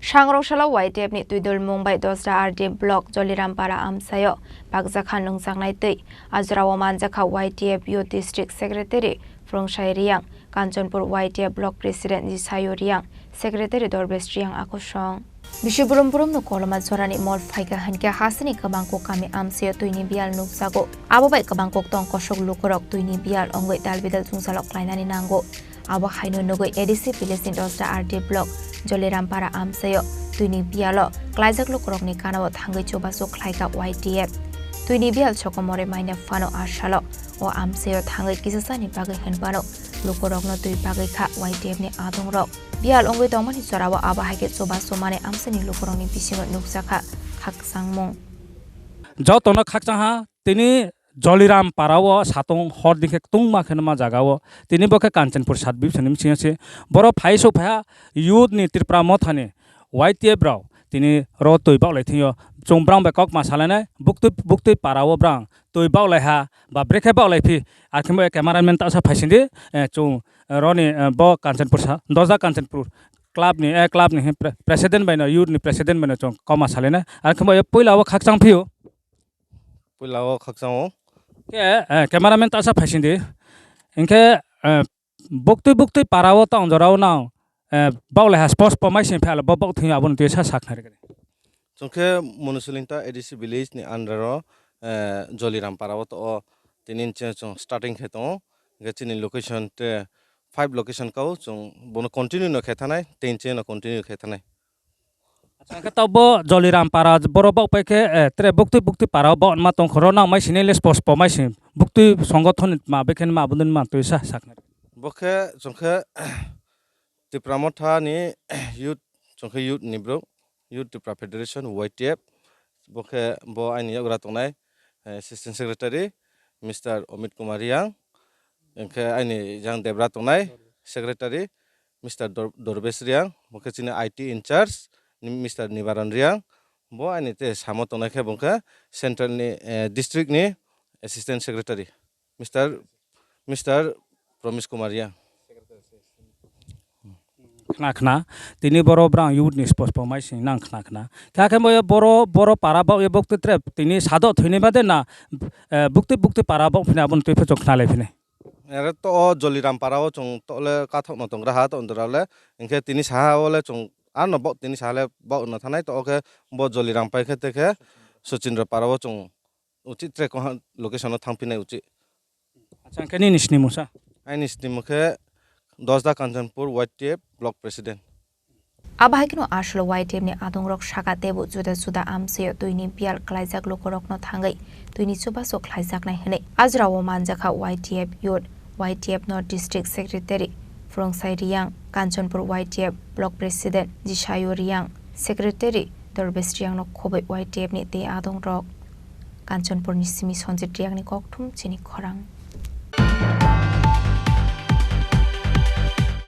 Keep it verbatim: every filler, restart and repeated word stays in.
Sangrong salo Y T F ni twidulmung bai Dosra R D block Jolirampara amchaio bakjakha nungjaknai twi. A jorao manjakha Y T F Youth District Secretary Phrwngsai Riyang, Kanchanpur Y T F Block President Jisayo Riyang, Secretary Dorbesh Riyang a kosong. Bisi brum brum no koloma jorani mol phaikha hinkhe hasini kwbangkuk kami amchaio twini biyal nukjago. Abo bai kwbangkuk tong kosok lukurok twini biyal wngwi dalbidal jwngjalo klainani nango. Abo haino nugwi A D C village ni Dosra R D block Jolirampara amchaio twini biyalo klaijak lukurokni kanao thangwi chubachu khlaikha Y T F. Twini biyal sokomorwi maina phano a salo o amchaio thangwi kisasani bagwi hinphano lukurokno twi bagwi kha Y T F ni adongrok. Biyal wngwi tongmani jorao abo hai khe chubachu manwi amchaini lukurokni bisingo nukjakha khakchangmung. Jotono khakchangha tini Joliram parao satung hor dikhe tungma khe numa jagao tini bo khe Kanchanpur sub division ni bisingo se borok phai sok phaiha youth ni Tripura Motha ni Y T F rok tini ro twi baklai thwngyo. Chwng brang bai kok ma salainai buktwi buktwi parao brang twi baklai ha ba brekhe baklai phi, ar khe bo cameraman tasa phaising di, eh, chwng, eh, roni, eh, bo Kanchanpur sa Dosra Kanchanpur club ni, eh, club ni pre-, president bai no youth ni president bai no chwng kok ma salainai, ar khe bo puila o khakchang phio. Puila o khakchang o. Khe, eh, cameraman tasa phaising di. Hinkhe, eh, buktwi buktwi parao tong jorao nang, eh, baklai ha spos pomai sing phai bo bok thwngya aboni twi sa sak nai rwgwi. Chwng khe Munusulinta A D C village ni under o, eh, Joliram parao to o tini chwng starting khe tongo. Hinkhe chini location te five location kao chwng bono continue no khe thanai, tei chwng no continue khe thanai. Acha, hwnkhe tabuk Joliram para borok bok pai khe, eh, tere buktwi buktwi para o bok ma tong khoro nang mai sini le spos po mai sini buktwi songothon ma bekhen ma aboni ma twi sa sak nai. Bo khe chwng khe Tipra Motha ni youth, chwng khe youth ni bro, Youth Tipra Federation, Y T F. Bo khe bo aini yagra tongnai, eh, Assistant Secretary, Mister Omit Kumar Riyang. Hwnkhe aini jang debra tongnai, Secretary, Mister Dor-, Dorbesh Riyang, bo khe chini I T in charge, ni Mister Nibaran Riyang, bo aini tei samo tongnai khe bo khe central ni, eh, district ni assistant secretary, Mister, Mister Promis Kumar Riyang. Khna khna, tini boro brang youth ni spos po mai sing nang khna khna. Kha khe bo boro, boro para bok ye bok te tre tini sado thwini bade na, eh, bukti bukti para bok phina aboni twi phe chok khna lai phini. Ere to o Joliram para o chwng to le kathok no tongra ha to ndra le, hinkhe tini saha o le chwng ano bo tini saha le bo no thanai to o khe bo Joliram pai khe te khe Sachindra para o chwng uchit tre koha location o thang phinai uchit. Acha, hinkhe nini snimung sa? Aini snimung khe Dosda Kanchanpur Y T F Block President. Abo hai kheno aswk Y T F ni adongrok saka teibo juda juda amchaio twini biyal klaijak lukurokno thangwi twini chubachu khlaijaknai hwnwi. A jorao manjakha Y T F Youth, Y T F North District Secretary Phrwngsai Riyang, Kanchanpur Y T F Block President Jisayo Riyang, Secretary Dorbesh Riyangno khobwi Y T F ni tei adongrok. Kanchanpur ni simi Sanjit Riyang ni kokthum chini khorang.